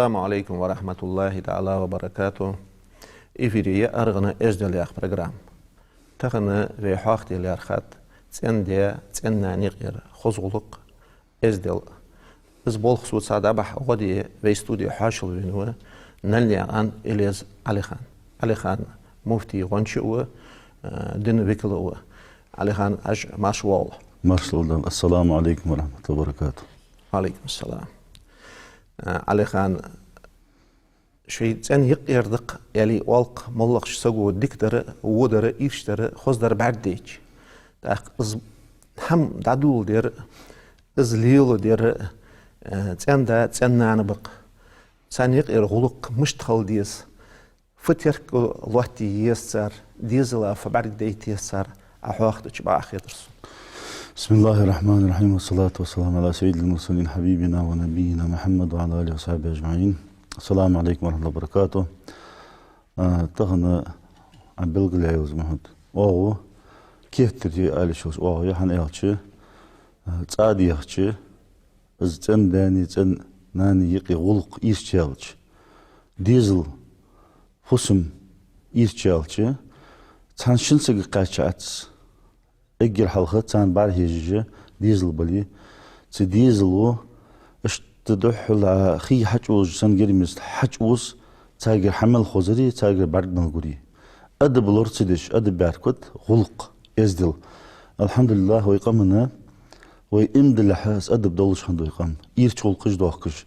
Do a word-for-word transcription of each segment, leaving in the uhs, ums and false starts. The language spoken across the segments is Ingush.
Ассаламу Ӏалайкум ва рахьматуллахӀи таӀала ва баракатухӀ. Эфире я «АргӀана эздел» яха программа. Тахан вай хьоахаде лаьрхӀад цӀен-даь, цӀен-нана юкъера хоза гӀулакх, эздел. Из болх соца дӀабахьа гӀо де вай студе хьоашалгӀа вена ва Налнаькъан Илеза Ӏалихан. Ӏалихан муфтий гӀонча а ва, э, дина викал а ва. Ӏалихан, Ӏа марша воагӀалва. Маршал да. Ассаламу Ӏалайкум ва рахьматуллахӀи ва баракатухӀ. Ва Ӏалайкум ассалам. Э, Ӏалихан, шоай цӀен юкъера да-кх, аьле, оал-кх моллагӀча саго дикадар а, водар а, ийрчадар а, хозадар а бӀаргадайча. ТӀаккха из хӀама дӀадоладер а, из леладер а, э, цӀен-да, цӀен-нана ба-кх. Царна юкъера гӀулакх мишта хила деза, фу теркал лоаттае еза цар, дезала фу бӀаргадайта еза цар, Ӏа хьоахадича бакъахьа хетар сона. بسم الله الرحمن الرحيم، والصلاة والسلام على سيد المرسلين حبيبنا ونبينا محمد وعلى آله وصحبه أجمعين. السلام عليكم ورحمة الله وبركاته. А, тахан Ӏа белгалъяь йолаш, Мухьмад, оагӀув керттере ала йиш йолаш оагӀув я, хӀана аьлча, а, цӀа а дехача, из цӀен-даьнеи цӀен-нанеи юкъе гӀулакх ийрча яьлча, дезал, фусам ийрча яьлча, цхьан шин сага кхаьча Ӏац. Эггара хьалха царна бӀарахьежаш дезал бале, цу дезало иштта духхьал хий хьачуозаш санна, гермист хьачуоз, царгара хьа мел хозари, царгара бӀарг мел гури. Адаб лор ца деш, адаб бӀаргагуд, гӀулакх, эздел. АлхьамдулиллахӀ, вай къаман, вай иман диллалехьа, из адаб долаш хиннад вай къам. Ийрча гӀулакхаш доахкаш.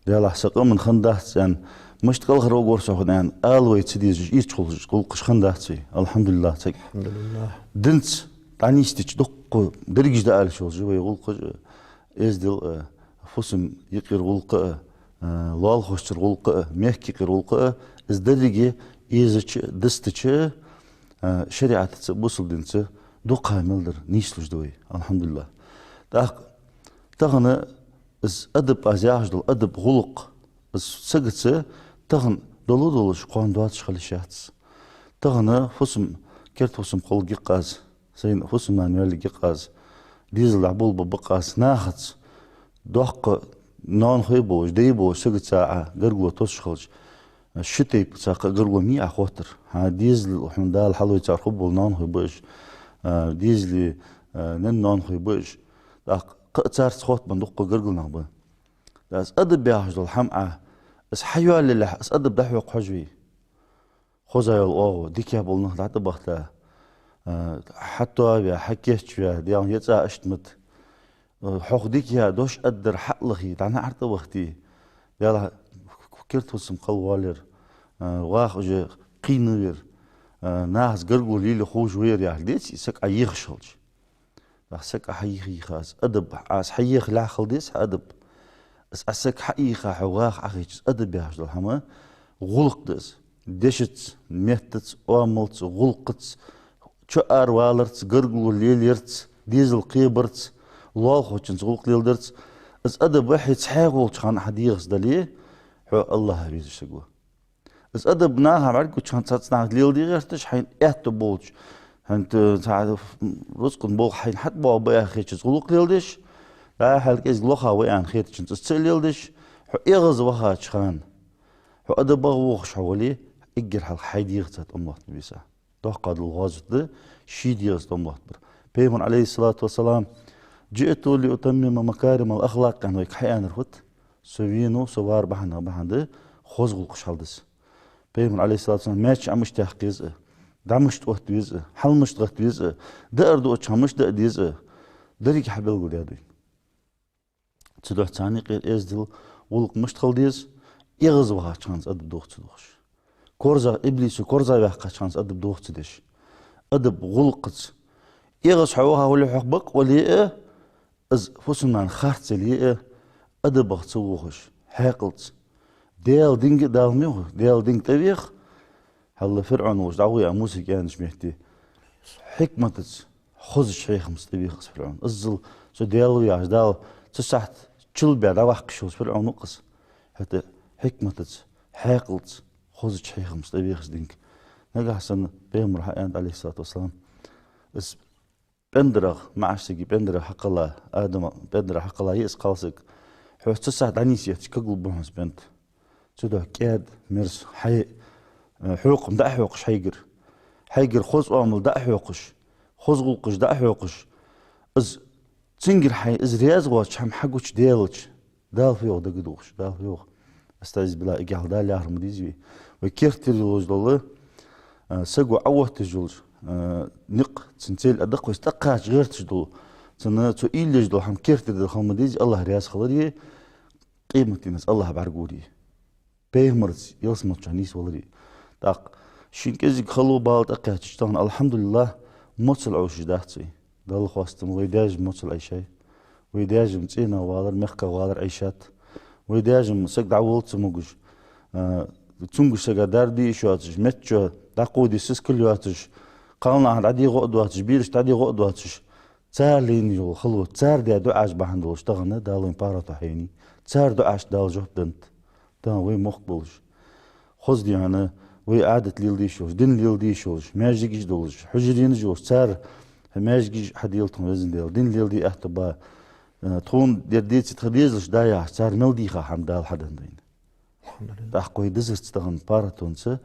Делахь са къаман хиннадац аьнна, мишта кӀалхарваргва со хьона аьнна, ала вай ца дезаш, ийрча гӀулакхаш, гӀулакхаш хиннадац вай. АлхьамдулиллахӀ, ца... АлхьамдулиллахӀ. Динца дӀанийсдича дуккха дерригаш да ала йиш йолаш я вай гӀулакхаш, эздел а, фусам юкъера гӀулакх а, а, лоалахошцара гӀулакх а, мехка юкъера гӀулакх а, из деррига эзача, дистача, а, шариӀатаца, бусалба динца дукха мел дар нийслуш да вай, алхьамдулиллахӀ. ТӀаккха тахан из адаб, аз яхаш дола адаб, гӀулакх, из сагаца тахан дола долаш кхоана доацаш хила йиш яц. Тахан фусам, керда фусам кхолларгья-кх аз, сайна фусам-нана йоалаергья-кх аз, дезал дӀаболабергба-кх аз, нахаца, доккха ноанахой болаш, дай болаш сагаца Ӏа гаргало тосаш хилча, ши тайпа цхьаккха гаргало мий Ӏа хоттар. ХӀа, дезал, хьона Дала хьалой, цар хургбола ноанахой ба уж, а, дезала, а, наьна ноанахой ба уж. ТӀаккха кхы а царца хоттабенна дуккха гаргара нах ба. Из адаб яхаш дола хӀама Ӏа, из хьайоалаялехьа, из адаб дӀахьокха хьож вай. Хоза йола оагӀув, дика бола нах дӀатӀабахийта, а, хьатоаваь, хьакийчваь, Даьла, е цӀа иштта ма да. А, хьох дика яь дош аргдар хьалахе, дӀа наӀар тӀавахийте, Даьла, керда фусам кхелла воаллар, а, ваха уже кхийна вар, а, нахаца гаргало лелае ховш вар яхаш деций, саг Ӏа ехаш хилча. ТӀаккха саг Ӏа хьайийха-йийха, из адаб, Ӏа из хьаехалехьа хила деза хьа адаб. Из Ӏа саг хьайийха, хьо ваха Ӏохайча, из адаб яхаш дола хӀама гӀулакх да из. Дешаца, меттаца, оамалца, гӀулакхаца, чу-ара валарца, гаргало лелаярца, дезал кхебарца, лоалахочунца гӀулакх леладарца, из адаб хьо цхьоагӀо волча хана хьа дегӀаца дале, хьо АллахӀа везаш саг ва. Из адаб наха бӀаргагуча хана цхьацца наха леладе гӀерташ, хьайна аьттув болча, хьайна т-, цхьа рузкъан болх хьайна хьатӀабоагӀа ба яхача, из гӀулакх леладеш, дӀа-хьа кӀезига лоха ва аьнна хетачунца из ца а леладеш, хьо эгӀазвахача хана, хьо адабагӀа вохаш хьо вале, эггара хьалха хьай дегӀаца тӀом лоаттабе са. Доккха дола гӀазот да ший дегӀаца тӀом лоаттабар. Пайхамара, Ӏалайхи ссалату вассалам: «جئت لأتمم مكارم الأخلاق», аьнна вайга хьааьннар фуд? Со венав, со вар бахьан, бахьан да хоза гӀулакхаш хьалдиса. Пайхамара, Ӏалайхи ссалату вассалам, маьчеш Ӏа мишта яккха еза а, дӀа мишта оттаве еза а, хьал мишта гӀаттаве еза а, даар дуача хана мишта даа деза а, деррига хьабелгалдаьд вайна. Цудухьа царна юкъера эздел, гӀулакх мишта хила деза, эгӀазвахача хана из адаб дохаца дохаш. Корзагӏ-, иблисо корзагӀваьккхача хана из адаб дохаца деш. Адаб гӀулакхаца. ЭгӀаз хьо ваха хуле, хьох бакъ вале а, из фусам-нана харц яле а, адабах ца вохаш, хьаькъалца. Даьла динга а, Дала мегаш, Даьла динга тӀавеха, хьалла ФирӀавн волча дӀагӀо а Мусайга аьннача метте, хьикматаца, хозача хьехамца тӀавеха из ФирӀавн. Иззал цу Даьла ва яхаш, Дала цу сахьте чулбаь дӀаваккха йиш йолаш ФирӀавн ва-кх из. ХӀаьта хьикматаца, хьаькъалца, хозача хьехамца тӀавеха из динга. Нагахьа санна Пайхамара хьааьннад, Ӏалайхи ссалату вассалам, из пӀендарах, маӀача сага пӀендарах хьакхелла, Адама пӀендарах хьакхелла я из кхалсаг. Хьо цу сахьте дӀанийсъеш кагал ба хьона из пӀенда. Цудухьа кӀаьда, мерза, хьай, э, хьокхам дӀа а хьокхаш хьайгара. Хьайгара хоза оамал дӀа а хьокхаш, хоза гӀулакхаш дӀа а хьокхаш. Из цунгара хьай, из раьза воацача хӀама хьагучадаьлча, Дала фу йоах дагадоагӀаш, Дала фу йоах. АстагӀфируллахӀ, эггара хьалха Дала яхар ма дийзавий. Вай керттера йолаш дола, э, саго Ӏоотташ йолаш, э, никъ, цун цель а даккха, вайца тӀакхача гӀерташ дола, цунна цо уйла еш дола хӀама керттера дар хила ма дезий, АллахӀ раьза хилари, къематдийнахьа АллахӀ бӀаргагури. Пайхамарца ялсмалча нийсвалари. ТӀаккха шийна кӀезига хало, бала тӀакхаьчача тахан, алхьамдулиллахӀ, моцал Ӏовшаш дац вай. Далла хоастам, вай даьша моцал Ӏайшай. Вай даьша-м цӀенагӀа валар, мехкагӀа валар Ӏайшат. Вай даьша-м саг дӀаволла ца могаш, а, цунгаш сага дар де йиш йоацаш, метта чу дӀакховде сискал йоацаш, кхалнаха дӀаде гӀо а доацаш, берашта дӀаде гӀо а доацаш, цар лийнна йола хало, цар даь дуӀаш бахьан долаш тахан Дала вайна паргӀато хьайний. Цар дуӀашта Дала жоп деннад. Тахан вай мохк болаш, хоза, дий хьона, вай Ӏадат леладе йиш йолаш, дин леладе йиш йолаш, маьждигаш долаш, хьужаренаш йолаш, цар маьждигаш хьадела тхона, Везан Даьла, дин леладе аьттув ба, э, тхона дер деций тха дезалаш, да яхаш, цар мел дийха хӀама Дала хьаденнад вайна. АлхьамдулиллахӀ. ТӀаккха вай дезарца тахан паргӀатонца,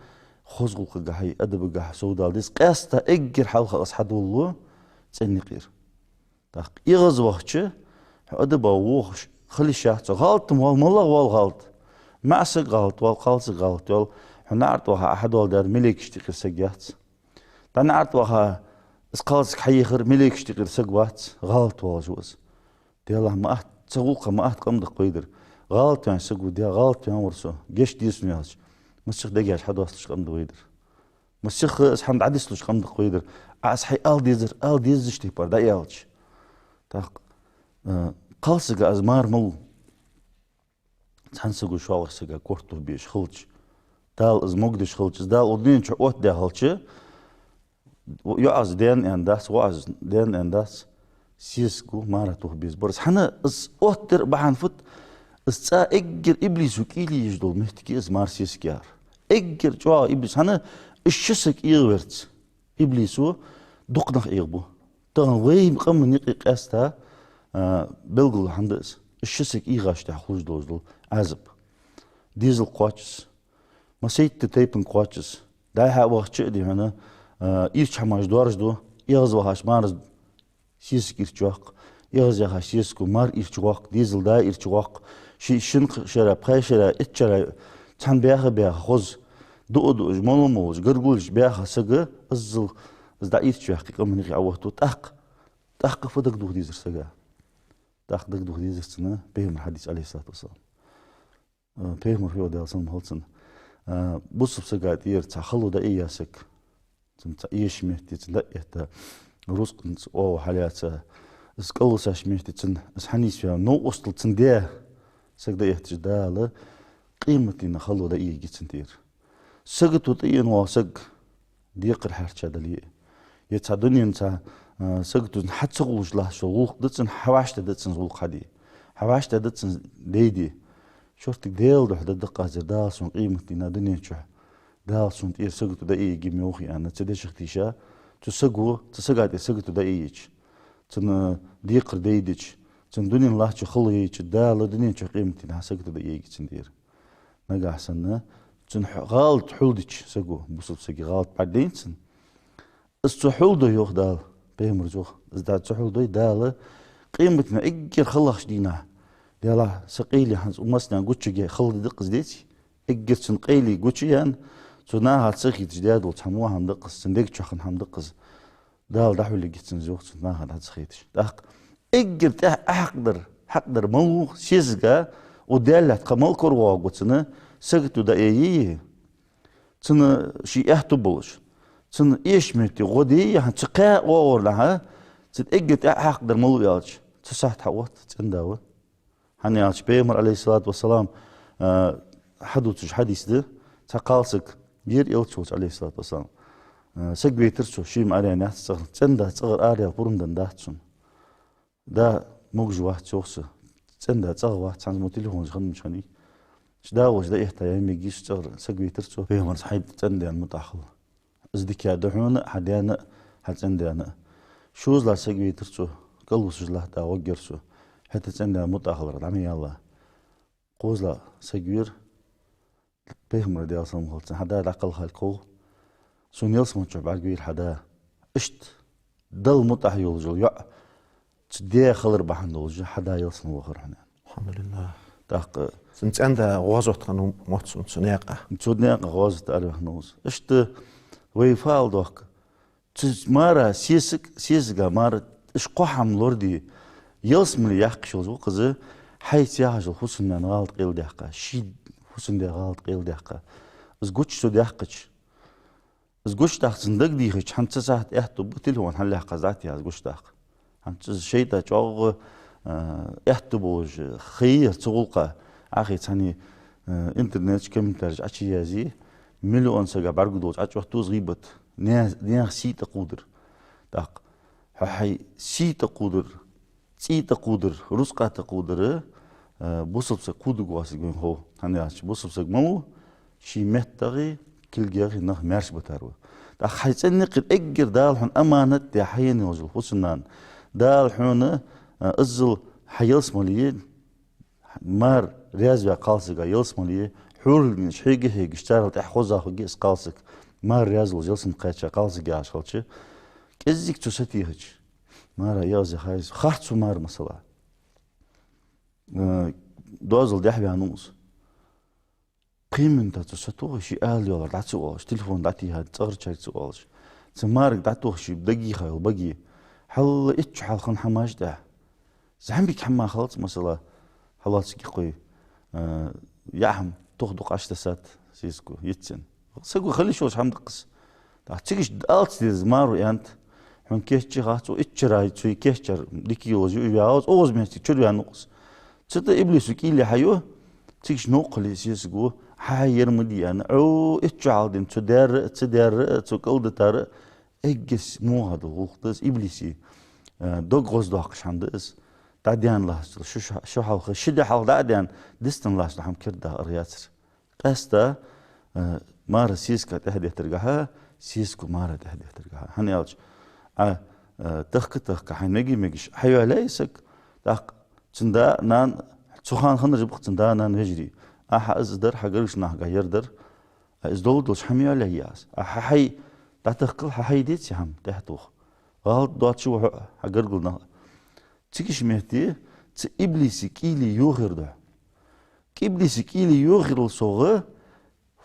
хоза гӀулакхагахьеи, адабагахьеи совдала деза. Къаьстта эггара хьалха аз хьадолалу цӀен юкъера. ТӀаккха эгӀазвахача, хьо адабах вохаш хила йиш яц. ГӀалат-м вола, моллагӀа вола гӀалат. МаӀа саг гӀалат вола, кхалсаг гӀалат йола, хьо наӀарга тӀавахача Ӏа хьадоаладаьр малейкашта юкъера саг яц. ДӀа наӀарга тӀавахача из кхалсаг хьаехар малейкашта юкъера саг вац, гӀалат волаш ва из. Делахь ма атта, цу гӀулакха ма атта къам да-кх вай дар. ГӀалат ваьнна саго: «Даьра, гӀалат ваьнна вар со, гешт де сона», — аьлча, массехк дегаш хьадоасталуш къам да вай дар. Массехк из хӀама дӀадислуш къам да-кх вай дар. Ӏа из хьай ала дезар ала дезача тайпара дӀааьлча. ТӀаккха, э, кхалсага из мара ма лу. Цхьан саго шоллагӀча сага корта тух безаш хилча, Дала из могадеш хилча, из Дала укх дунен чу оттадаь хилча, йоӀаз даьна аьнна дац, воӀаз даьна аьнна дац, сесаго мара тух беза бар из. ХӀана? Из оттадар бахьан фуд? Из цӀа эггара иблисо кӀийле еш дола моттиг я из мара, сесаг яхар. Эггара чӀоагӀа иблис. ХӀана? Из ши саг эгӀаверца, иблисо дукха нах эгӀабу. Тахан вай къаман юкъе къаьстта, а, белгала хӀама да из. Из ши саг эгӀача тӀехьа хулаш долаш дола Ӏазап. Дезал кхоач из. Массайтта тайпан кхоач из. ДӀа-хьа вахача а, дий хьона, а, ийрча хӀамаш доаржаду, эгӀазвахача мара сесаг ийрча йоаккх, эгӀазъяхача сесаго мар ийрча воаккх, дезал да ийрча воаккх, ши-, шин шера, пхи шера, итт шера цхьана баьха-баьха, хоза, дуа-дуаш, мала-молаш, гаргулаш баьха саг, иззал из дӀа ийрча ваьккхе, къаман юкъе Ӏооттаду. ТӀаккха, тӀаккха фу дагадоха дезар сага? ТӀаккха дагадоха дезар цунна Пайхамара хьадис, Ӏалайхи ссалату вассалам. Э, Пайхамара фу йоах, Даьла салам хилда цунна. Э, бусалба сага тӀера цхьа хало дӀаайя саг, цунна цхьа эшача метте цунна дӀа а этта, рузкъанца оагӀув хьалаьца, из кӀалвисача метте цунна из хьанийсваь, новкъостал цунна даь саг дӀаэттача, Дала къематдийнахьа хало дӀаайергья цунна тӀера. Сагото тӀаена вола саг декхар хьарча дале а, е цхьа дунен цхьа, а, саготоза хьа ца гӀулаш латташ йола гӀулакх да цун, хьа вӀаштӀехьа да цун из гӀулакх хьаде, хьа вӀаштӀехьа да цун из дайде. Шортига Даьла духьа дӀадаккха дезар, Дала сона къематдийнахьа дунен чухь, Дала сона тӀера сагото дӀаайергья ма йоахий аьнна, цу дешах тийша, цу саго, цу сага тӀера сагото дӀаайича, цунна декхар дайдича, цунна дунен латтача хало яйча, Дала дунен чухь, къематдийнахьа сагото дӀаайергья цунна тӀера. Нагахьа санна цун хьо-, гӀалат хьулдича саго, бусалба сага гӀалат бӀаргадайнад цунна, из цо хьулдой, йоах Дала, Пайхамара йоах, из да цо хьулдой Дала, къематдийнахьа эггара хала латтача дийнахьа, Даьлахь, са къайле хӀанз укх массанена гучаяргья хала ди да-кх из, деций? Эггара цун къайле гучаяьнна, цо наха ца хеташ даь дола цхьа во хӀама да-кх из, цун дега чу хинна хӀама да-кх из. Дала дӀахьулъергья цунна из, йоах, цунна наха дӀа ца хеташ. ТӀаккха эггара тӀехьа хьакъ дар, хьакъ дар малув сесага, укх даьллатта кхы мала кора воагӀаргва цунна, сагото дӀаайе, цунна ший аьттув болаш, цунна эшача метте гӀо де, е хӀанз цу кхаь оагӀорахьа, цунна эггара тӀехьа хьакъ дар малув аьлча, цу сахьте хьаотт цӀен-да ва. ХӀана аьлча Пайхамара, Ӏалайхи ссалату вассалам, а, хьадувцаш хьадис да, цхьа кхалсаг вера Элча волча, Ӏалайхи ссалату вассалам. А, саг вайтар цо, ше-м араяьнна яц цӀагӀара, цӀен-да цӀагӀара араяла пурам денна дац цунна. Да могаш вац, йоах, са, цӀен-да цӀагӀа вац, хӀанз мо телефонаш хиннача хана. Ший да волча дӀаэтта яь мегий, цӀагӀара саг вайтар цо, Пайхамарца: «Хьай цӀен-даьна мутӀахьа хила. Из дика да хьона а, хьа даьна а, хьа цӀен-даьна а». ШозлагӀа саг вайтар цо, кӀалвусаш латта гӀоргьяр цо: «Хьай цӀен-даьна мутӀахьа хиларах дӀа ма ялла». КхозлагӀа саг вера, Пайхамара, Даьла салам хилда цунна, хьа да дӀакхалхалга хов, сона ялсмала чу бӀаргавайра хьа да. Иштта Далла мутӀахьа йолаш йола йоӀ цу даь хилар бахьан долаш хьа да ялсмала вахар хьона. АлхьамдулиллахӀ. ТӀаккха цун цӀен-да гӀазот хиннав мотт сона цу наькъа. Цу наькъа гӀазот араваьхнав из. Иштта вай фу ала доахк. Цу мара сесаг, сесага мара, уж кхо хӀама лораде, ялсмале яккха йиш йолаш ва-кх из, хьайца яхаш йола хӀусамнаьна гӀалат къайладаьккха, ший хӀусамдаь гӀалат къайладаьккха. Из гуча цо даьккхача, из гучадаккха цунна дагадехача, хӀанз цу сахьате аьттув ба телефон хьалъяьккха из дӀатеха из гучадаккха. ХӀанз из шайтӀа чӀоагӀа, а, аьттув болаш ха я ер цу гӀулакха. Ӏохайна цхьанне, а, интернета чу комментареш Ӏочуязъе, миллион сага бӀаргадолаш Ӏочуоттаду из гӀийбат. Наьха, наьха сий тӀакхувдар. ТӀаккха хьо хьай сий тӀакхувдар, цӀий тӀакхувдар, рузкъа тӀакхувдар, а, бусалба саг кхувргвоацилга вайна хов. ХӀана аьлча бусалба саг малав? Ший меттагӀеи кулгагӀеи нах маьрша битар ва. ТӀаккха хьай цӀен наькъа эггара Дала хьона аманат даь хьаена йолаш йола хӀусамнана, Дала хьона, а, иззал хьа ялсмале, мара раьза ваь кхалсага ялсмале, хьурулгаш хьега а хьегаш, царел тӀехьа хоза хургья из кхалсаг, мара раьза волаш ялсмале кхаьча кхалсаг яхаш хилча, кӀезига цо сатехача, мара язъяхай из, харцо мара, масала, э, доазол дехьаваьннав из. Кхыминта цо сатоха, ше ала йоаллар дӀа ца оалаш, телефон дӀатеха, цӀагӀарчарга ца оалаш, цу марага дӀатоха ше дагайоха йола баге. Хьалла итт шу хьалха хинна хӀамаш тӀехьа, зӀамига хӀама хилац, масала, хьалоацаргья-кх вай, а, яа хӀама тух дукха Ӏочутассад сесаго, йиццен. Саго хила йиш йолаш хӀама да-кх из. ТӀаккха цига ше ала ца деза маро аьннад, хьона кийчъяь хац, цо итт шера цу кийчъяьр дика йолаш я, уж ваьгӀа, оаха из меттиге чура ваьннав-кх из. Цу тӀа иблисо кӀийле хьайо, цига ше новкъа хиле сесаго, хьай ер ма дий аьнна, Ӏо, итт шу хьалха денз цо даьр а, ца даьр а, цо кӀалдитар а, эггара муха дола гӀулакх да из, иблиса, э, дог гӀоздоаккхаш хӀама да из. ДӀадаьнна латташ дола шу, шу, шу хьалха, ши ди хьалха дӀа а даьнна, дистана латташ дола хӀама кердадаха аргьяцар. Къаьстта, э, мара сесага тӀехьадеттаргахьа, сесаго мара тӀехьадеттаргахьа. ХӀана аьлча, Ӏа, э, тахка-тахка хьайна мега-мегаш хьайоалаяьй саг, тӀаккха цун да-нана, цу хана хиннараш ба-кх цун да-нана, вежарий. Ахьа из дар, хьа гаргарча нахага ер дар, а из долаш долча хӀама йоалаяьй аз. А хьа хьай дӀатахкал, хьа хьай деций хӀама тӀехьатоха. ГӀалат доацаш ва хьо а, хьа гаргара нах а. Цига ше метте, цу иблиса кӀийле йохаяр да хьо. Иблиса кӀийле йохаярал совгӀа,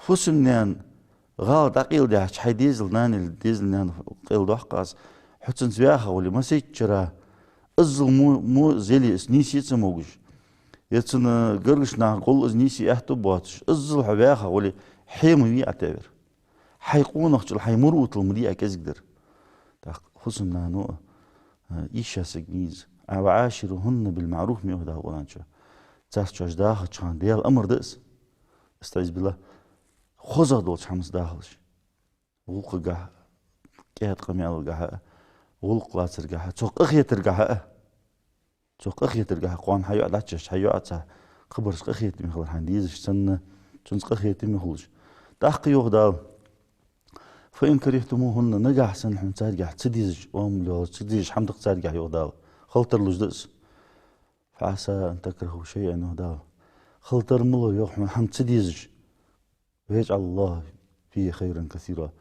хӀусамнаьна гӀалат дӀакъайладаьхача, хьай дезал-нанал, дезал-нана къайладоаккх аз, хьо цунца ваьха вале, массайччара, иззал мо, мо зеле из нийсъе ца могаш, е цун гаргарча наха гӀолла из нийсъе аьттув боацаш, иззал хьо ваьха вале, хье ма вий Ӏа тевер. Хьай къонахчал, хьай муръатал ма дий Ӏа кӀезига дар. ТӀаккха хӀусамнано а, а, ийша саг ма йий из. А, «وعاشروهن بالمعروف» ма йоах Дала Къуръан чу. Царца чош дахача хана Даьла амар да из. АстагӀфируллахӀ. ХозагӀа долча хӀамаца дахалаш. ГӀулакхагахьа, кӀаьда къамаьлагахьа, гӀулакх лацаргахьа, цох къахетаргахьа. Цох къахетаргахьа, кхоана хьа йоӀ дӀачуяьча, хьа йоӀаца кхыбарца къахетаме хилар хьайна дезаш санна, цунца къахетаме хулаш. ТӀаккха йоах Дала: «فإن كرهتموهن», нагахьа санна хьона царгахьа ца дезаш, оамал йолаш ца дезаш хӀама да-кх царгахьа, йоах Дала. Хила тарлуш да из. «فعسى أن تكرهوا شيئا», йоах Дала. Хила тара ма лов, йоах, хьона хӀама ца дезаш. «ويجعل الله فيه خيرا كثيرا».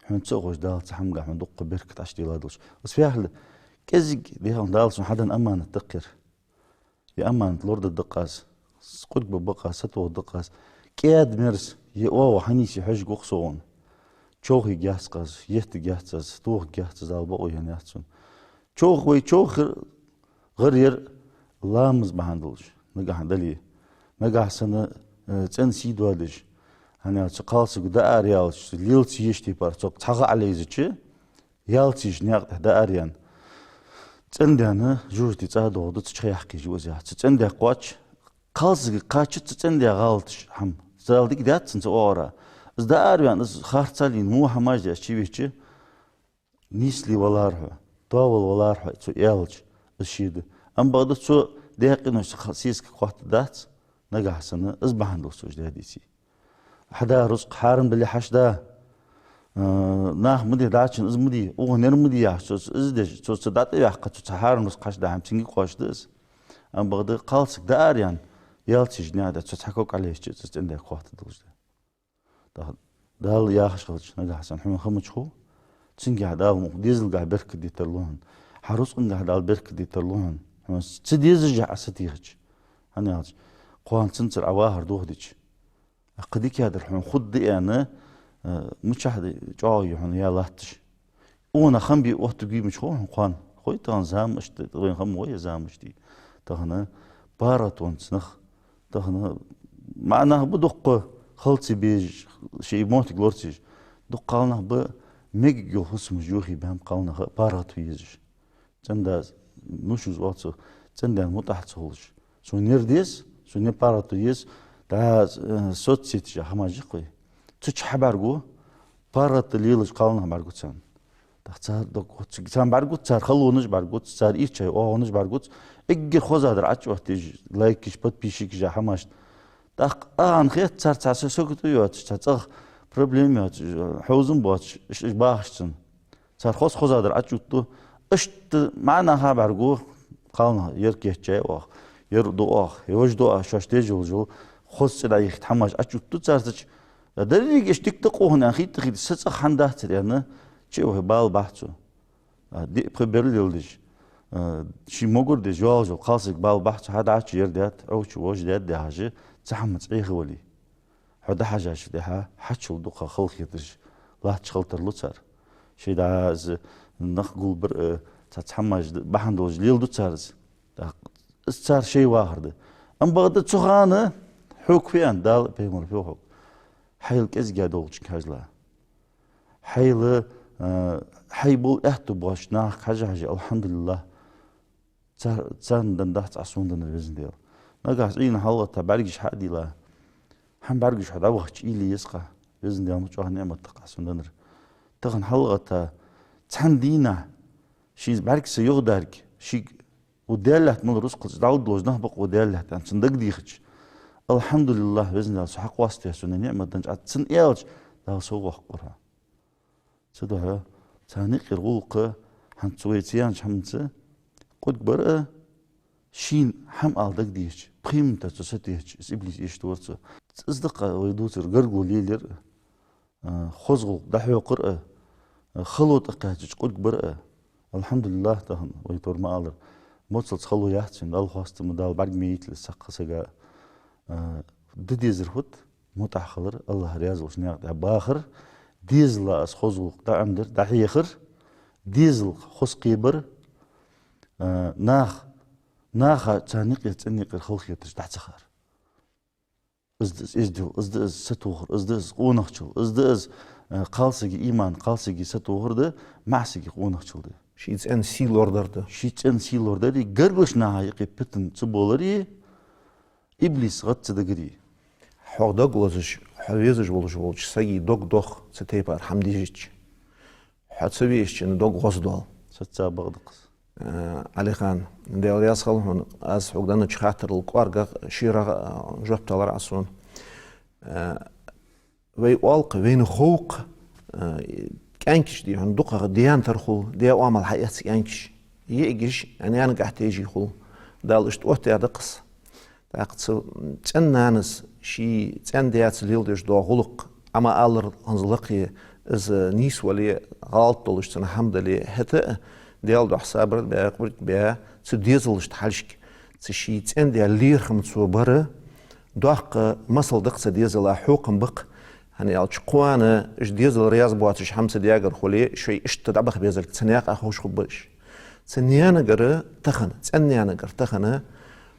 Хьона ца а ховш, Дала цу хӀамагахьа хьона дукха беркат Ӏочудилла долаш. Из фу яхилга да? КӀезига дехалхана Дала сона хьаденна аманат да-кх ер. Ер аманат лорадаргда-кх аз, къургбаргба-кх аз, сатохаргда-кх аз. КӀаьда мерза, ер оагӀув хьанийсъе хьожаргва-кх со хьона. Човхаергьяц-кх аз, еттаргьяц аз, тохаргьяц аз, Дала бокъо енна яц сона. Човха вай човхар, гӀар яр ламаз бахьан долаш, нагахьа дале. Нагахьа санна, э, цӀен сий доадеш, хӀана аьлча кхалсаг дӀаараялча, лела ца езача тайпара цох цхьа гӀа Ӏолайзача, ялца езача наькъа тӀа дӀаараяьнна, цӀендаьна жожагӀате цӀа доагӀаргда, цу чу ха яьккха езаш ва из яхаш. Цу цӀендаь кхоач, кхалсага кхоачац цу цӀендаь гӀалаташ хӀама. Цу Дала дика даьд цунна цу оагӀора. Из дӀаараваьнна, из харцахьа лийнна, во хӀамаш даь чувеча, нийсале валара хьо, тоавала валара хьо, цо аьлча, из ше да. Амма бакъда цо даькъе нуш ха-, сесаг хоаттаргдац, нагахьа санна из бахьан долаш цо уж даь деце. Хьа да рузкъа хьарам дале хьа ший да, а, наха ма де, дӀачун из ма де, укханна ер ма де яхаш, цо из деш, цо цу дӀатӀаваьккха, цо цхьа хьарам рузкъа хьа ший да хӀама, цунга кхоачаш да из. Амма бакъда кхалсаг дӀаараяьнна, ялца езача наькъа тӀа цо цхьа ког Ӏолайзача, цу цӀендаь хоаттаргдолаш да. ТӀаккха Дала яхаш хилча, нагахьа санна хьона хӀама чу хов, цунгахьа Дала мукъ дезалгахьа беркат дитар лу хьона, хьа рузкъангахьа Дала беркат дитар лу хьона. Хьона ца дезаш а сатехача, хӀана аьлча, кхоана цунцара Ӏа вахар дохадича, кхы дикадар хьона хургда аьнна, э, мичахьа да чӀоагӀа я хьона я латташ. Укхунах хам бе оттаргвий мича хов хьона кхоана? Хой тахан зама иштта, вайна хам ма гой зама иштта. Тахан паргӀатонца нах, тахан маӀа нах ба дукха хала ца безаш, шоай моттиг лора ца езаш. Дукха кхалнах ба мегаргйола хӀусамаш йохабаьнна кхалнах паргӀато езаш. ЦӀен-да, нувшас оал цох, цӀен-даьна мутӀахьа ца хулаш. Сона ер деза, сона ер паргӀато еза, дӀа, э, соцсеташ хӀамаш я-кх вай. Цу чу хьабӀаргагу, паргӀато лелаш кхалнах бӀаргагу царна. ТӀаккха цар дог, царна бӀаргагу, цар халонаш бӀаргагу, цар ирча оагӀонаш бӀаргагу, эггара хоза дар Ӏочуоттаеш, лайкаш, подписчикаш а хӀамаш. ТӀаккха ахьа хет цар цхьа са сагото йоацаш, цхьа цӀагӀа проблема йоацаш, хьовзам боацаш, иш, иш бахаш цунна. Цар хоза-хоза дар Ӏочуоттаду, иштта маӀа наха бӀаргагу кхалнах, ер кийчъяьй оаха, ер ду оаха, ер вож ду оаха, шоаш деш йолаш йола хоза цӀи дӀайихийта хӀамаш Ӏочуоттаду цар цу чу. Деррига иштта дика да-кх укхун аьнна хетта-хетта, са цӀагӀа хӀама дац ер аьнна, чу а вахе бала бахьа цо. А, диъ-пхи берал леладеш, а, ший могар деш йоагӀаш йола кхалсаг бала бахьа цо, хьа дӀачу ер даьд, Ӏочу вож даьд яхаш, цу хӀаманца Ӏехавале. Хьо дӀахьажача дехьа, хьачул дукха халахетараш латташ хила тарлу цар. Шоай дӀа из нах гулбар а, цхьацца хӀамаш д-, бахьан долаш леладу цар из. ТӀаккха из цар шоай вахар да. Амма бакъда цу хана хьога фу аьннад Дала, пайхамара фу йоах хьога? Хьайл кӀезига долчунга хьажал. Хьайл, а, хьай бола аьттув боацача нахага хьажа-хьажа, алхьамдулиллахӀ, цар-, царна деннадац Ӏа сона деннар, Везан Даьла. Нагахьа Ӏийна хьалгӀатта бӀаргаш хьа а дийлла, хӀама бӀаргаш хьо дӀавахача уйла е еза-кх, Везан Даьла, ма чӀоагӀа ниӀмат да-кх Ӏа сона деннар. Тахан хьалгӀатта цхьан дийнахьа ший бӀарг са йоагӀа дарг, шийга укх даьллатта мел рузкъа дӀалургдолаш нах ба-кх укх даьллатта аьнна цунна дагадехача, алхьамдулиллахӀ, Везан Даьла, со хьакъоастадаьд сона ниӀмат деннача, Ӏа цунна аьлча, Дала сов воаккх-кх хьо. Цудухьа царна юкъера гӀулакх хӀанз цу вай ца яьннача хӀаманца, къург бар а, шийна хӀама ала дагадехача, пхи минута цо сатехача, из иблис эшадора цо. Из да-кх вай дувцар: гаргало лелаяр а, а, хоза гӀулакх дӀахьокхар а, а, хало тӀакхаьчача къург бар а. АлхьамдулиллахӀ, тахан вай пурма алар, моцалца хало яц вайна, Далла хоастам ба, Дала бӀарг ма яйталаш цхьаккха сага. А, де дезар фуд? МутӀахьа хилар, АллахӀ раьза волча наькъа тӀа бахар, дезала из хоза гӀулакх дӀаӀомадар, дӀахьехар, дезалга хоза кхебар, а, нах, наха царна юкъера, цӀен юкъера халахетараш дӀа ца хаар. Из да из эздел, из да из сатохар, из да из къонахчал, из да из, э, кхалсага иман, кхалсага сатохар да, маӀа сага къонахчал да. Ший цӀен сий лорадар да. Ший цӀен сий лорадар, гаргарча наха юкъе питана ца болар, иблис гӀад ца дагар. Хьох дог лазаш, хьо везаш волаш волча сага дог дох цу тайпара хӀама дийшача. Хьо ца везачун дог гӀоздоал. Саца бакъда-кх из. Э, Ӏалихан, Даьла раьза хилва хьона, аз хьога деннача хаттарал кӀоаргагӀа, шерагӀа, э, жоп далар Ӏа сона. Э, вай оал-кх, вайна хов-кх, э, кӀаьнкаш, дий хьона, дукхагӀа даьна тара хул, даь оамал хьаэц кӀаьнкаш. ЙиӀигаш наьнагахьа тайжа хул. Дала иштта оттадаьд-кх из. ТӀаккха цу цӀен-нанас ший цӀен-даьца леладеш дола гӀулакх, Ӏа ма аллара, хӀанз лакхе, из нийса вале, гӀалат долаш цунна хӀама дале, хӀаьта а Даьла духьа сабар баь, къург баь, цу дезалашта хьалхашка, цу ший цӀен-даь лерхӀам цо бар, доккха масал да-кх цу дезала, хьокхам ба-кх, хӀана аьлча кхоана уж дезал раьза боацаш хӀама ца даьгар хуле, шоай иштта дӀабаха безалга цу наькъа ховш хургба уж. Цу наьнагара тахан, цӀен-наьнагара тахан,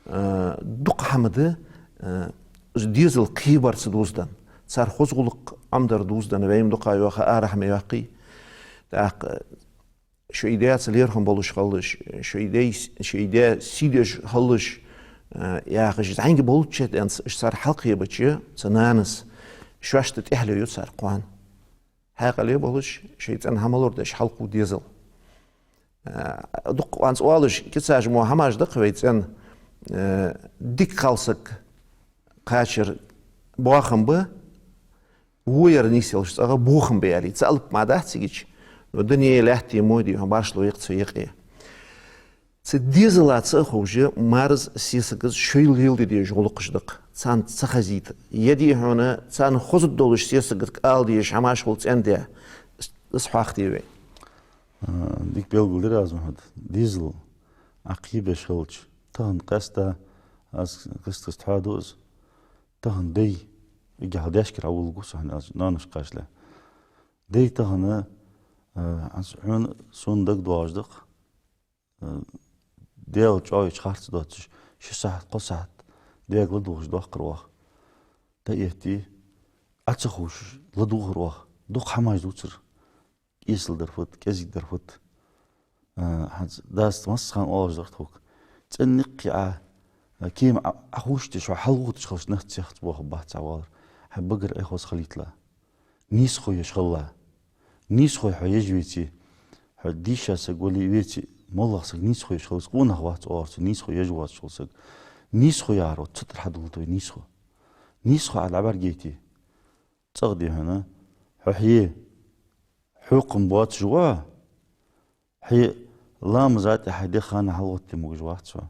а, дукха хӀама да, а, из дезал кхебарца дувзаденна, цар хоза гӀулакх Ӏомадар дувзаденна, вай-м дукха йоах, арахьа ма йоаккхий. ТӀаккха шоай даьца лерхӀам болаш хилалаш, шоай даь, шоай даь сий деш хилалаш, а, яхаш, зӀамига болча денз уж цар хьалкхебача, цу нанас шоашта тӀехьале ю цар кхоана. Хьаькъале болаш, шоай цӀен хӀама лорадеш хьалкхув дезал. Э, дукха къонца оалаш, кицаш мо хӀамаш да-кх вай цӀен, э, дика кхалсаг кхачар бохам ба, во яр нийсъелча цӀагӀа бохам ба аьле. Цхьа алап мара дац цигача, но дуне, лаьтта мо, дий хьона, башхало я-кх цу юкъе. Цу дезала ца а ховш, мараз сесагаз шоайла леладе дезаш гӀулакхаш да-кх. Царна ца хазийта, е дий хьона, царна хозаргдолаш сесагага ала дезаш хӀамаш хул цӀенде, из хьоахаде вай. А, дика белгалдир аз, Мухьмад. Дезал Ӏа кхебеш хилча, тахан къаьстта аз каст-каста хьоаду из. Тахан дай, эггара хьалха даьшкара Ӏоволалургва со, хӀана аьлча ноаношка кхачале. Дай тахан, а, аз хьона, сона дагадоагӀаш да-кх, а, Даьла чӀоагӀа йолча харц доацаш, ши сахьат, кхо сахьат даьга ладувгӀаш доаккхар оаха. ТӀаэтте, Ӏа ца ховш, ладувгӀар оаха. Дукха хӀамаш дувцар. Эсала дар фуд, кӀезига дар фуд. А, хӀанз даста массахана оалаш дар тхога. ЦӀенна никъ Ӏа, а, кема Ӏа, Ӏа ховш деш, хьо хьалгӀотташ хилча, нах цехца бохаб бац Ӏа валар. Хьай багара эхь хоза хилийталахь. Нийсхо еш хилалахь. Нийсхо хьо еш веце, хьо дийша саг вале а веце, моллагӀа саг нийсхо еш хилац, къонах вац оалар цо, нийсхо еш воацаш вола саг. Нийсхо яхар, вот цу тӀара хьадоал тхо нийсхо. Нийсхо Ӏа дӀабӀаргаяйте, цӀагӀа дий хьона, хьо хье, хьокхам боацаш ва, хье ламаза тӀехьа деххана хьалгӀатте могаш вац хьо.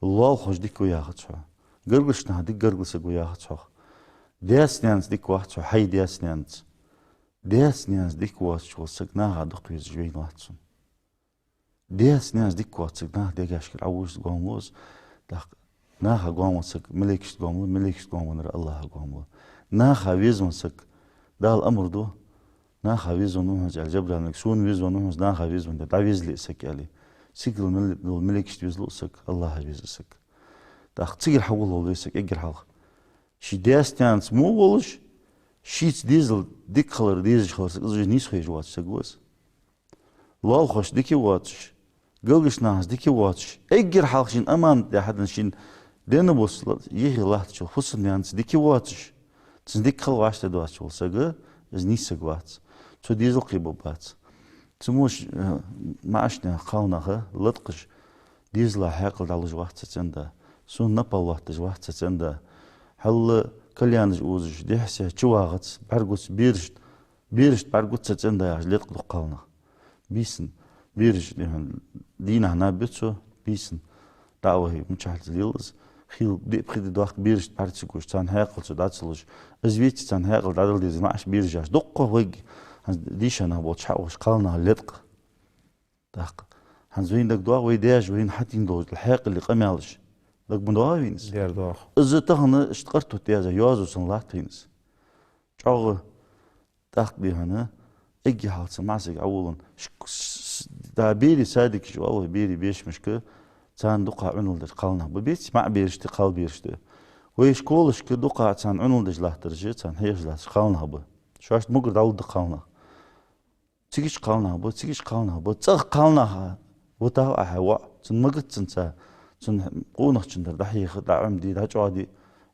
Лоалахошта дика ва яхац хьо. Гаргарча наха дика гаргара саг ва яхац хьох. Даьца-наьнаца дика вац хьо, хьай даьца-наьнаца. Даьца-наьнаца дика воацаш вола саг наха дукха везаш вайна вац хьона. Даьца-наьнаца дика воаца саг наха дегашкара Ӏовужаш гоама лу из. ТӀаккха наха гоама вола саг малейкашта гоама лу, малейкашта гоама валар АллахӀа гоама лу. Наха веза вола саг, Дала амар ду, наха веза вола ва хьона из, аьле, Жабраил малейка, сона веза вола ва хьона из, наха веза вола, дӀавезале а саг, аьле. Сигала мал-, мел-, малейкашта везалу а саг, АллахӀа веза саг. ТӀаккха цигара хьавоалаволаве саг эггара хьалха. Ший даьца-наьнаца мо волаш, шийца дезал дика хилар, дезаш хилар саг, из нийсхо еш воаца саг ва из. Лоалахошта дика воацаш, гаргарча нахаца дика воацаш, эггара хьалха шийна аманат даь хьаденна, шийна денна бус ла-, ехе латтача фусам-наьнаца дика воацаш, цунца дика хила вӀаштӀехьадоацаш вола саг, из нийса саг вац. Цо дезал кхебаргбац. Цу мо ш-, э, маӀача наьха кхалнаха латкъаш дезала хьаькъал дӀалуш вац цхьа цӀен-да, сона напагӀа латташ вац цхьа цӀен-да. Хьалла кальянаш узаш, дехьа-сехьа чувагӀац, бӀаргагуц берашта, берашта бӀаргагуц цхьа цӀен-да яхаш латкъа дукха кхалнах. Бийсан бераш, дий хьона, дийнахьа наб бу цо, бийсан дӀа а вахе, мичахьа лела из, хила диъ-пхи ди доаккх берашта бӀарга ца гуш, царна хьаькъал цо дӀа ца луш, из веце царна хьаькъал дӀадала дезар, маӀача бераш яхаш. Дукха вайга хӀанз дийша нах болча хьа а ухаш кхалнах латкъа. ТӀаккха хӀанз вайна дагадоагӀа вай даьша вайна хьатӀадена долаш дола хьаькъалий къамаьлаш. Дага ма доагӀа вайна из? Дера доагӀа. Из тахан иштта къарто тӀа яздаь йоазув санна латт вайна из. ЧӀоагӀа тӀаккха, дий хьона, эггара хьалха цхьа маӀа саг Ӏоволавенна, ш-, с-, с-, да, берий садикаш, валлахӀи, берий бешамашка царна дукха Ӏунал деш кхалнах ба. Беций, маӀа бераш да, кхалбераш да. Вай школашка дукха царна Ӏунал деш латтараш, царна хьехаш латтараш кхалнах ба. Шоашта могар дӀалургда кхалнах. Цигача кхалнах ба, цигача кхалнах ба, цӀагӀа кхалнаха витав Ӏа хьай воӀ, цун магац цунца, цун къонахчун дар дӀахьеха, дӀаӀомаде, дӀачӀоагӀде,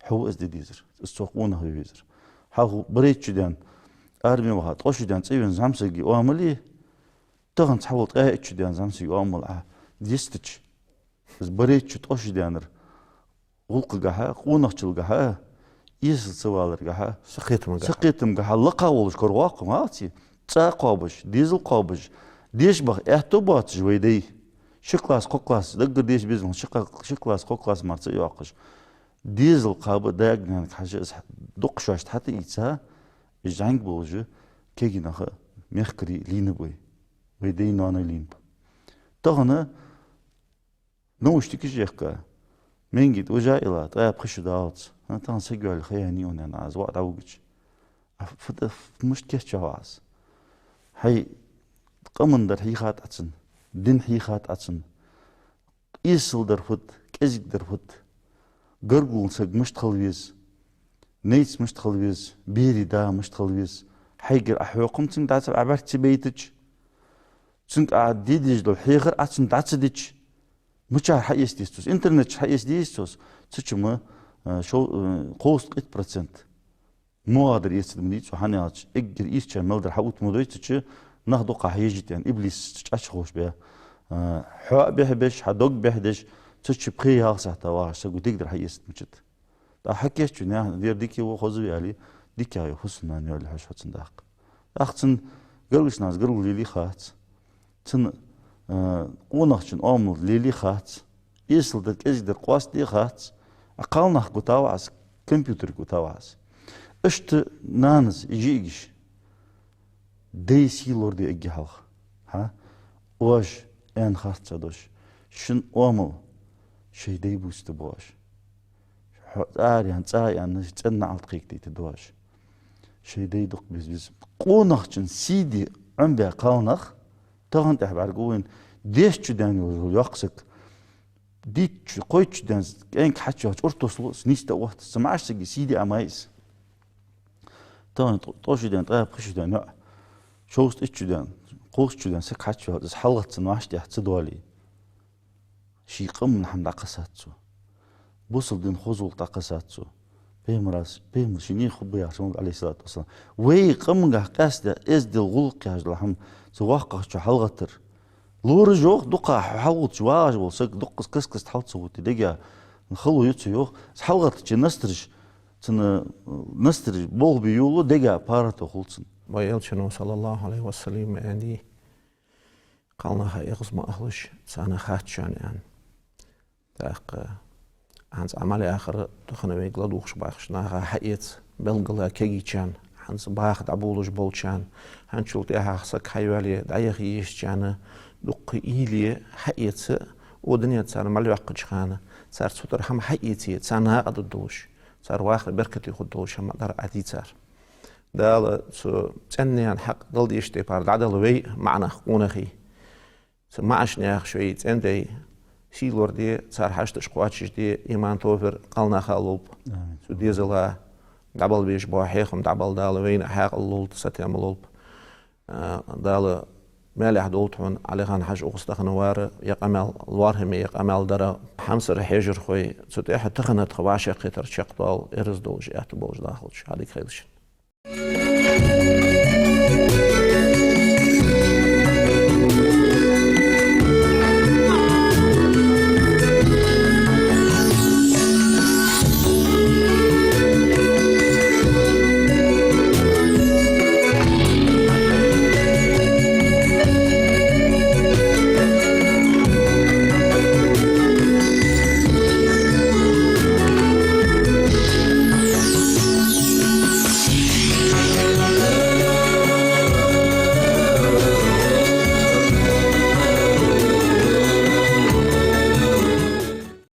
хьо ва из де дезар, из цох къонах ве везар. Хьалха барайтта шу даьнна, арме ваха, ткъо шу даьнна цӀавена зӀамсага оамал, тахан цхьавола ткъаь итт шу даьнна зӀамсага оамал Ӏа дистача, из барайтта шу, ткъо шу даьннар гӀулакхагахьа, къонахчалгахьа, эсала ца валаргахьа, сакхетамагахьа, сакхетамагахьа лакха волаш кора воаккх хьо, ма алций, цӀа кхоабаш, дезал кхоабаш, деша баха аьттув боацаш вай дай. Ши класс, кхо класс, даггара деша безам, ши кла-, ши класс, кхо класс мара ца йоаккхаш, дезал кхаба даьга-наьнага хьажа, из дукха шоашта хьатӀаийца, из зӀамига болаш кегий нах мехкарий лийнаб вай. Вай дай-ноаной лийнаб. Тахан наушникаш яьккха, менгит вижа ила, ткъаь пхи шу даллалца. ХӀана, тахан саг йоалае ха яьннай хьона, аьнна, аз воӀ дӀавугача. А фу да, фу, мишта кийчъяьй аз? Хьай къаман дар хьийхад Ӏа цунна, дин хьийхад Ӏа цунна. Эсала дар фуд, кӀезига дар фуд, гаргара саг мишта хила веза, найц мишта хила веза, берий да мишта хила веза. Хьайгара Ӏа хьокхам цунга дӀа ца, Ӏа бӀарга ца байтача, цунга Ӏа де дезаш дола хьехар Ӏа цунна дӀа ца дича, мичара хьаэца деза цо из? Интернета чу хьаэца дезий цо из? Цу чу ма, а, шов-, а, кхузткъа-итт процент мугӀадар эцаргда ма дий цо, хӀана аьлча эггара ийрча мел дар хьаотта ма дой цу чу, нах дукха хьежийта аьнна, иблис цу чу Ӏочуховшабаь. А, хьо а бӀехбеш, хьа дог бӀехдеш, цу чу пхи-ялх сахьата вагӀаш саго дикадар хьаэцаргда ма дий. ТӀаккха хьакийчъю наьха, дера дика ва, хоза ва аьле, дикагӀа йола фусам-нана йоалае хьожаш хьо цунна даккха. ТӀаккха цунна гаргарча нахаца гаргало лелае хац. Цунна а, къонахчун оамал лелае хац, эсала дар, кӀезига дар къоастаде хац, а кхалнах гуттавац, компьютер гуттавац. Иштта нанас, йиӀигаш, дай сий лораде эггара хьалха. ХӀа? Оаш, аьнна харц а дош. Шун оамал шоай дай бувцаш ба оаш. Хьо цӀа а аьнна, цӀа а аьнна, цӀена наӀалт кхайкадайтаргда оаш. Шоай дай дукха беза беза. Къонахчун сий де Ӏомабаь кхалнах, тахан тӀехьа бӀаргагу вайна, дезача шу даьнна йолаш йола йоккха саг, дийтта шу, кхойтта шу даьнна кӀаьнк хьачувоалача уртослу, нийсса а отт, цу маӀача сага сий де а ма йий из. Тахан ткъо шу даьнна, ткъаь пхи шу даьнна йоӀ, шовзткъа итт шу даьнна, кховзткъа шу даьнна саг хьачувоале, из хьалгӀатта цун вӀаштӀехьа ца доале, ший къаман хӀама дӀакхессац цо. Бусалба дина хозалгӀа дӀакхессац цо. Пайхамара, пайхамара ший наьха хутба яхача, Алейхи ссалату вассалам, вай къамагахьа къаьстта эздел, гӀулакх яхаш дола хӀама цу воккхагӀчоа хьалгӀаттар. Лораш, йоах, дукха хьалгӀуттача вагӀаш вола саг дукха каст-каста хьал ца гӀотте дега хало я цо, йоах. Из хьалгӀаттача настараш, цун, э, настараш болх бе йолалу, дега паргӀато хул цунна. Вай Элчано, саллаллахӀу Ӏалайхи ва саллам, аьннадий: «Кхалнаха эгӀаз ма ахалаш, царна хац шоана», — аьнна. ТӀаккха хӀанз Ӏамал яхар тахан вайга ладувгӀаш бахаш наха хьаэца, белггала кагийчарна, хӀанз баха дӀаболаш болчарна, хӀанзчул тӀехьагӀа саг хьайоалае дӀаяха езачарна дуккха уйла е хьаэца, укх дунен царна мел йоаккхача хана, цар цу тӀара хӀама хьаэце, царна накъадаргдолаш, цар вахара беркате хургдолаш хӀама дар Ӏадий цар. Дала цу цӀен наьна хьакъ дала дезача тайпара дӀадала вай маӀа нах, къонахий. Цу маӀача наьха шоай цӀен дай сий лораде, цар хьашташ кхоачашде, иман, тофир кхалнаха лулба. Амин. Цу дезала дӀабала безаш бола хьехам дӀабала Дала вайна хьаькъал лулда, сатем лулба. А, Дала маьлехьа долда хьона, Ӏалихан-Хьажа, укхаза тахан вар, ер къамаьл лоархӀаме, ер къамаьл дар. Хьамсара хьежархой, цу тӀехьа тахан тха вӀашагӀкхетар чакхдоал, эрз долаш, аьттув болаш дахалда шо. Хьадика хийла шун.